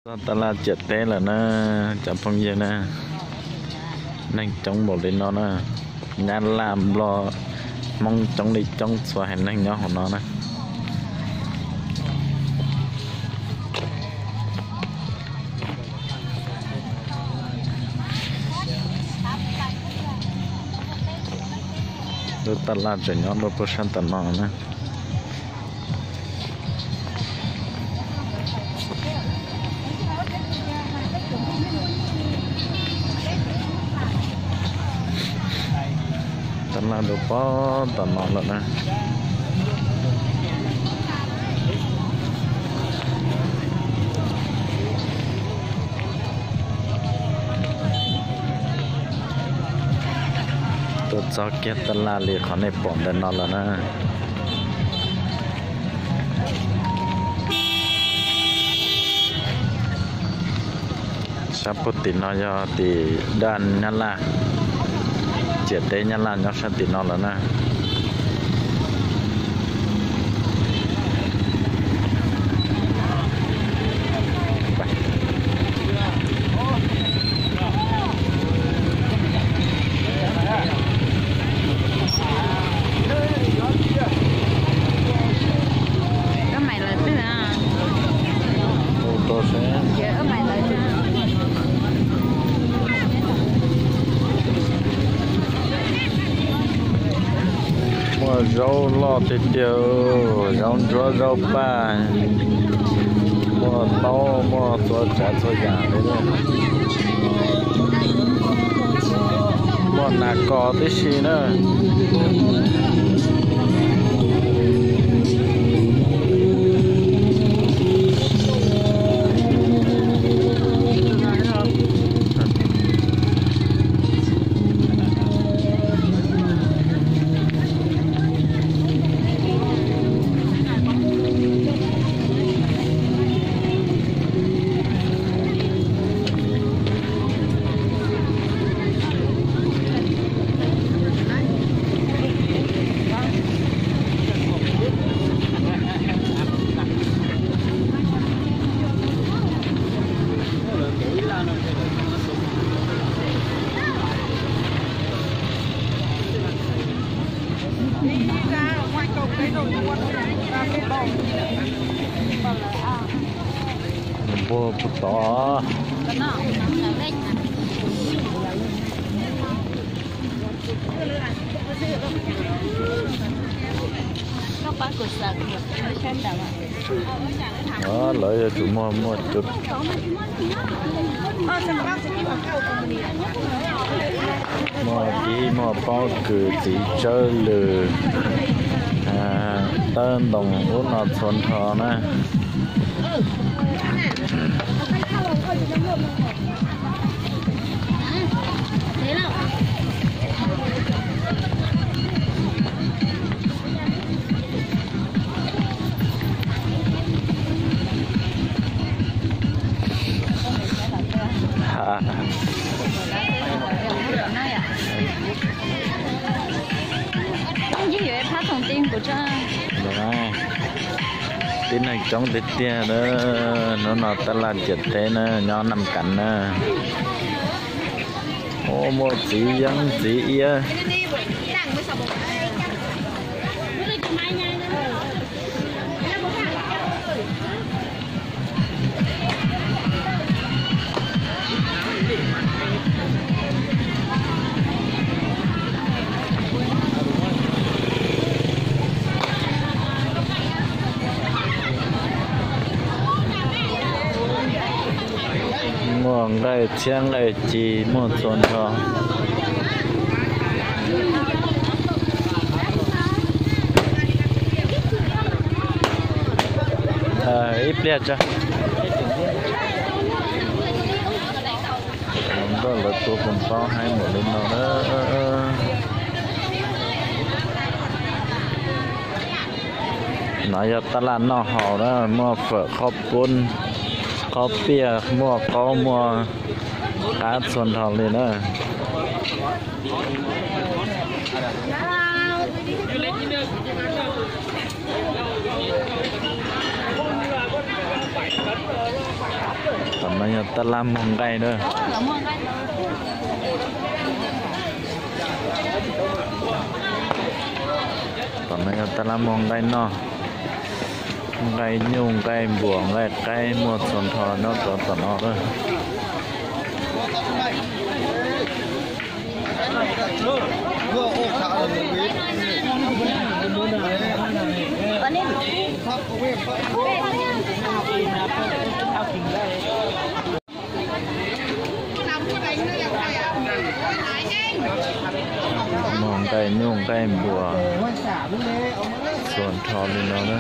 Txog taj laj ciam teb lawm na, cov phooj ywg na, neeg coob npaum li no na, Nyab Laj Nplog Hmoob coob li coob txhua haiv neeg nyob hauv no na. Lub taj laj tseem nyob rau puag sab tom no na. Taj laj rau puag tom no lawm na. Tuaj txog kiag taj laj li qhov nej pom ntawm no lawm na. Sab puag tim no yog tim daj Nyab Laj, ciam teb Nyab Laj nyob sab tim no lawm na. Muaj zaub loj tiag tiag, zaub ntsuab zaub paj, muaj taub muaj txhua tsav txhua yam li. Muaj nas kos tib si na. Npua puag tod. Lawv yuav tsum muaj muaj tus muaj tib muaj pob kws txiv tsawb lws, tawb ntoo ub no txhua nrho na. Tib neeg coob tiag tiag na, hnub no taj laj ciam teb na, nyob Nam Kav na. Muaj txiv yeeb txiv iab. Muaj nqaij txhiab nqaij ci muaj txhua nrho. Ib pliag tso. Lawv tuav pob ntaub haib npaum li no na. No yog taj laj noj haus na, muaj fawm, qhob pub, qhob piaj, muaj qaub muaj qab txhua nrho li na. Tom no yog tab laj muag nqaij na. Tom no yog tab laj muag nqaij noj, nqaij nyuj, nqaij npuas, nqaij qaib, muaj txhua nrho nyob rau tom no na. Muaj nqaij nyuj nqaij npuas txhua nrho li no na.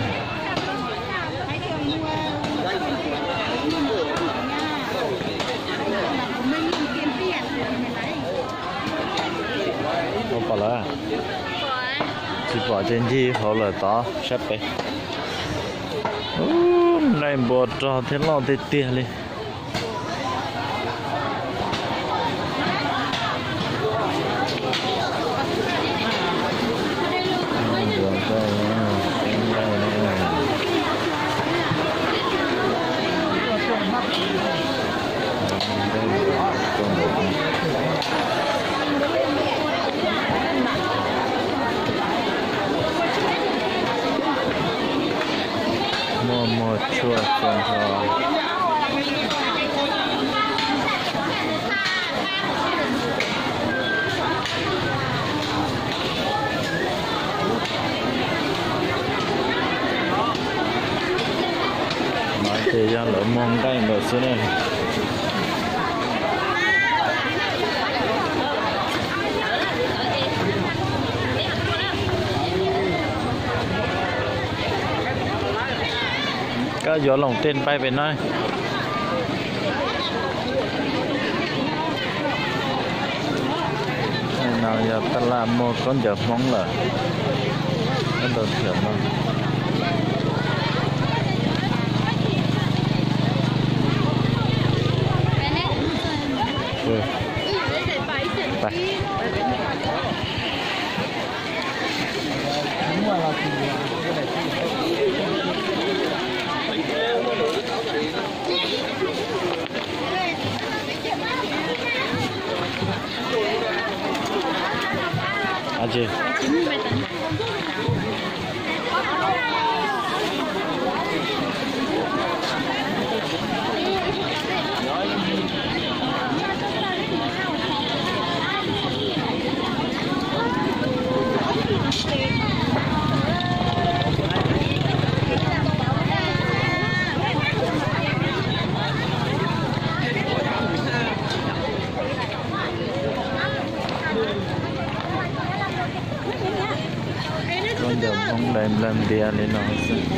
Puas pom lawm? Tsis pom ces ncig hauv lawm tod sab pem. Nqaij npua rog thiab loj tiag tiag li. Muaj muag tshuaj txhua nrho. No ces yog lawv muag nqaij ntawm xwb na. Koj yuav loos tej pais pem no. No yog tab laj muag khaub ncaws Hmoob lawm. Khaub ncaws thiam no. Khaub ncaws Hmoob dai nplawg ntiav li no xwb.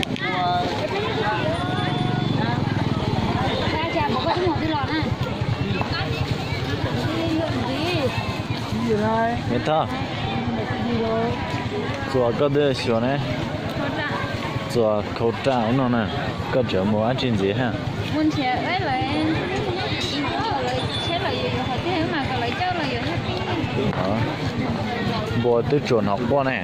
Txuas koj twb xyuas ne, txuas khau raj ub no na, koj tseem mus dab tsi ntxiv ha? Npua twb tsuas hnov quaj ne.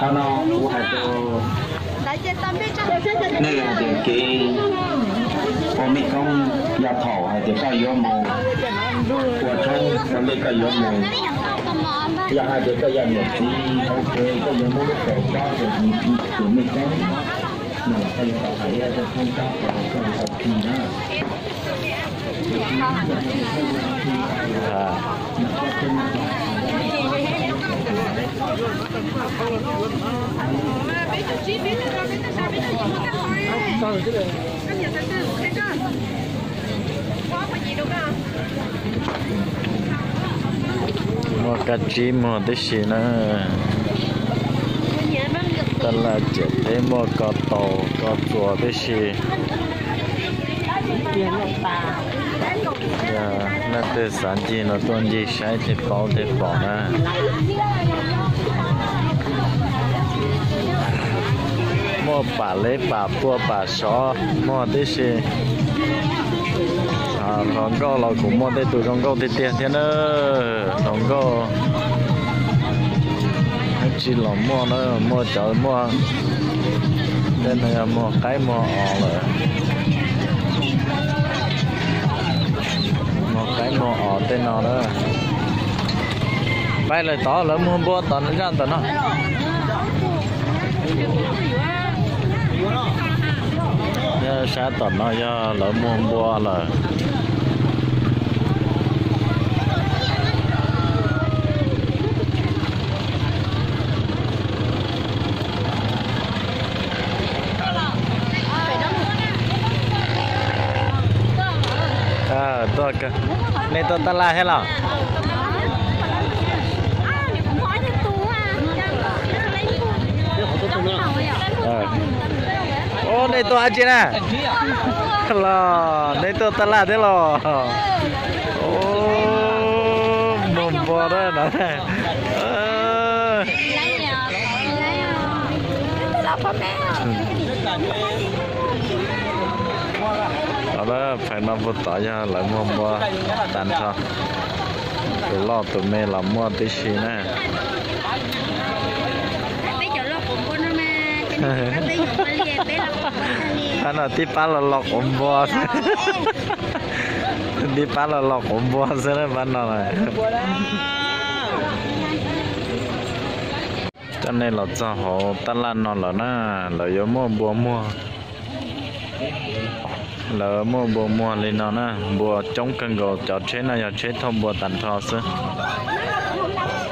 Qhov no kuv hais rau nej hais tias kev ua mej koob yog thaum hais tias koj yuav mus ua tshoob ua ntej, koj yuav mus, yog hais tias koj yog niam txiv ua ke, koj yuav muab lub kaus cob rau tus mej koob no los koj yuav tau hais ib zaj tshoob cob rau koj tus tij na. Muaj kab tsib muag tib si na. Tab laj ciam teb muaj ko taus ko txuas tib si. Yog leej twg xav ncig no tuaj ncig saib thiaj paub thiaj pom na. Muaj pam lev pam pua pam sov muag tib si. Hluas nkauj los kuj muaj tej tus zoo nkauj tiag tiag thiab na. Hluas nkauj tsis los muaj na, muaj cov muaj tej no yog muag qaib muag os lawm. Muag qaib muag os tej no na. Pab lawv tod lawv muag npua tom zaj ntawm no. Sab tom no yog lawv muag npua lawm. Nej tuaj tab laj thiab los? Ub, nej tuaj dab tsi na? Los nej tuaj tab laj thiab los? Ub, muag npua na no. Phais no puag tod yog lawv muag npua tag nrho. Tus loj tus me los muaj tib si na. Pab no tib pab los los quav npua xwb. Tib pab los los quav npua xwb na pab no. Coj nej los txog hauv tab laj no lawm na, lawv yuav muaj npua muag. Lawv muaj npua muag li no na, npua coob kawg nkaus, cov tsheb no yog tsheb thauj npua tag nrho xwb.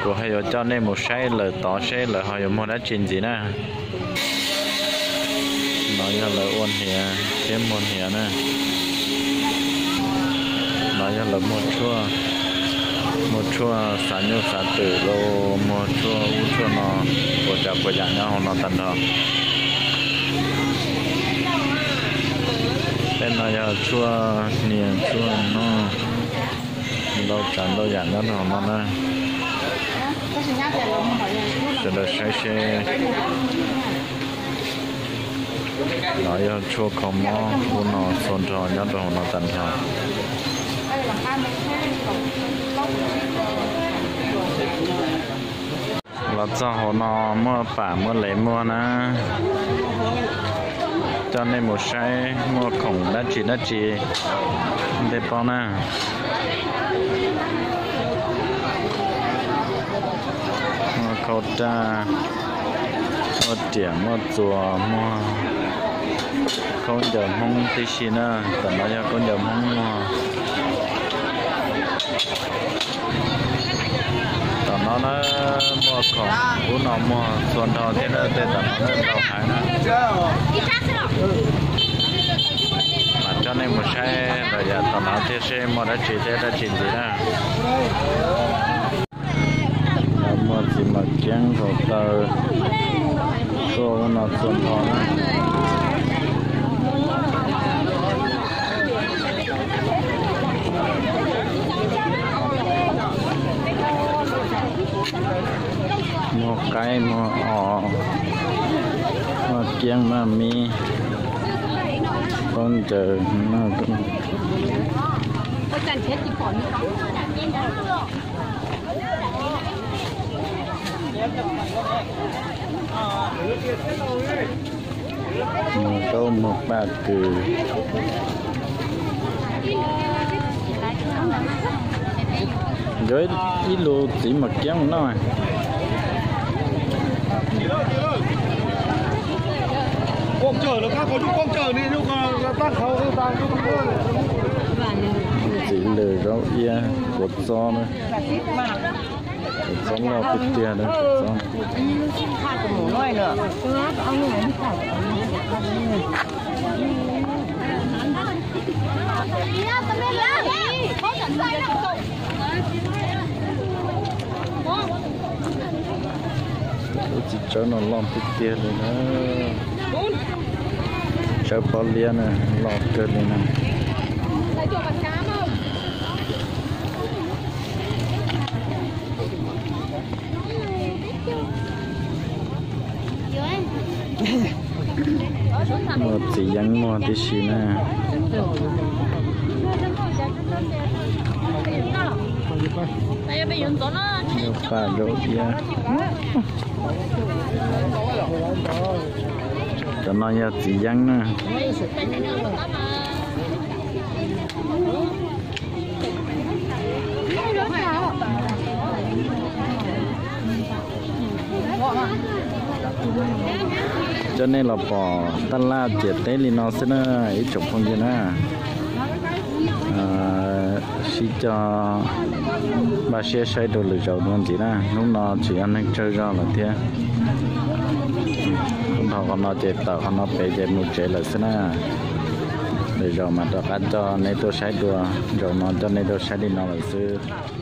Kuv ho yuav coj nej mus saib lawm tod seb lawv ho yuav muag dab tsi ntxiv na. No yog lawv ua hniav thiab muag hniav na. No yog lawv muag tshuaj, muag tshuaj xav nyuj xav twm los muag tshuaj ub tshuaj no, puas tsav puas yam nyob hauv no tag nrho. Tej no yog tshuaj hniav tshuaj no, ntau tsav ntau yam nyob rau hauv no na. Sawv daws saib seb. No yog tshuaj kho mob ub no txhua nrho nyob rau hauv no tag nrho. Los txog hauv no muaj pam muaj lev muag na. Coj nej mus saib muaj khoom dab tsi dab tsi nej paub na. Muaj khaub raj, muaj riam muaj txuas, muaj khaub ncaws Hmoob tib si na. Tom no yog khaub ncaws Hmoob muag. Tom no na, muaj khoom ub no muag txhua nrho thiab na, tej tom no na ntau heev na. Mas coj nej mus saib lawm yav tom no thiab seb muaj dab tsi thiab dab tsi ntxiv na. Muaj txiv mas kiab nkaus taw, tshuaj ub no txhua nrho na. Muag qaib muag os, muaj kiab maj mib, khaub ncaws. Muag zaub muag paj kws. Nkawd ib lus txiv mas kiab mus noj. Txiv lws zaub iab kuav txob na. Kuav txob loj tiag tiag na, kuav txob. Lub txiv tsawb no loj tiag tiag li na. Tsawb pob liab na, loj kawg li na. Muaj txiv yeeb muag tib si na. Yog paj yog iab. Cov no yog txiv yeeb na. Coj nej los pom taj laj ciam teb li no xwb na ib tsoom phooj ywg na. Sib cog npaj siab saib dua lwm zaus dua ntxiv na. Hnub no tseem yog neeg tsawg zog lawm thiab. Dhau qhov no ces tawm qhov no pem ces mus tsev lawm xwb na. Lwm zaus mas rov qab coj nej tuaj saib dua, zaum no coj nej tuaj saib li no lawm xwb.